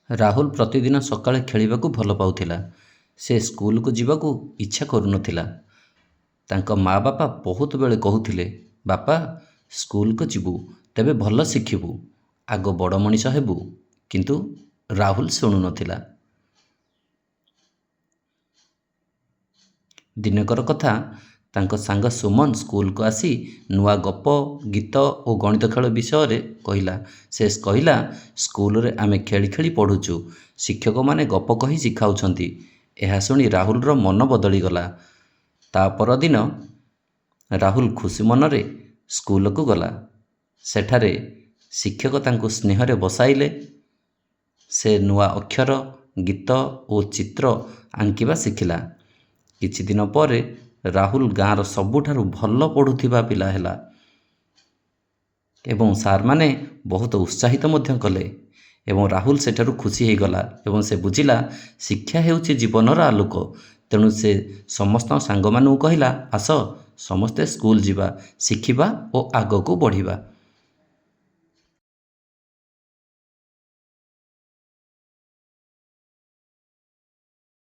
ରାହୁଲ ପ୍ରତିଦିନ ସକାଳେ ଖେଳିବାକୁ ଭଲ ପାଉଥିଲା। ସେ ସ୍କୁଲକୁ ଯିବାକୁ ଇଚ୍ଛା କରୁନଥିଲା। ତାଙ୍କ ମାଆବାପା ବହୁତ ବେଳେ କହୁଥିଲେ, "ବାପା, ସ୍କୁଲକୁ ଯିବୁ ତେବେ ଭଲ ଶିଖିବୁ, ଆଗ ବଡ଼ ମଣିଷ ହେବୁ।" କିନ୍ତୁ ରାହୁଲ ଶୁଣୁନଥିଲା। ଦିନକର କଥା, ତାଙ୍କ ସାଙ୍ଗ ସୁମନ ସ୍କୁଲକୁ ଆସି ନୂଆ ଗପ, ଗୀତ ଓ ଗଣିତ ଖେଳ ବିଷୟରେ କହିଲା। ସେ କହିଲା, "ସ୍କୁଲରେ ଆମେ ଖେଳି ଖେଳି ପଢ଼ୁଛୁ। ଶିକ୍ଷକମାନେ ଗପ କହି ଶିଖାଉଛନ୍ତି।" ଏହା ଶୁଣି ରାହୁଲର ମନ ବଦଳିଗଲା। ତା ପରଦିନ ରାହୁଲ ଖୁସି ମନରେ ସ୍କୁଲକୁ ଗଲା। ସେଠାରେ ଶିକ୍ଷକ ତାଙ୍କୁ ସ୍ନେହରେ ବସାଇଲେ। ସେ ନୂଆ ଅକ୍ଷର, ଗୀତ ଓ ଚିତ୍ର ଆଙ୍କିବା ଶିଖିଲା। କିଛିଦିନ ପରେ ରାହୁଲ ଗାଁର ସବୁଠାରୁ ଭଲ ପଢ଼ୁଥିବା ପିଲା ହେଲା ଏବଂ ସାର୍‌ମାନେ ବହୁତ ଉତ୍ସାହିତ ମଧ୍ୟ କଲେ ଏବଂ ରାହୁଲ ସେଠାରୁ ଖୁସି ହୋଇଗଲା ଏବଂ ସେ ବୁଝିଲା, ଶିକ୍ଷା ହେଉଛି ଜୀବନର ଆଲୋକ। ତେଣୁ ସେ ସମସ୍ତ ସାଙ୍ଗମାନଙ୍କୁ କହିଲା, "ଆସ, ସମସ୍ତେ ସ୍କୁଲ ଯିବା, ଶିଖିବା ଓ ଆଗକୁ ବଢ଼ିବା।"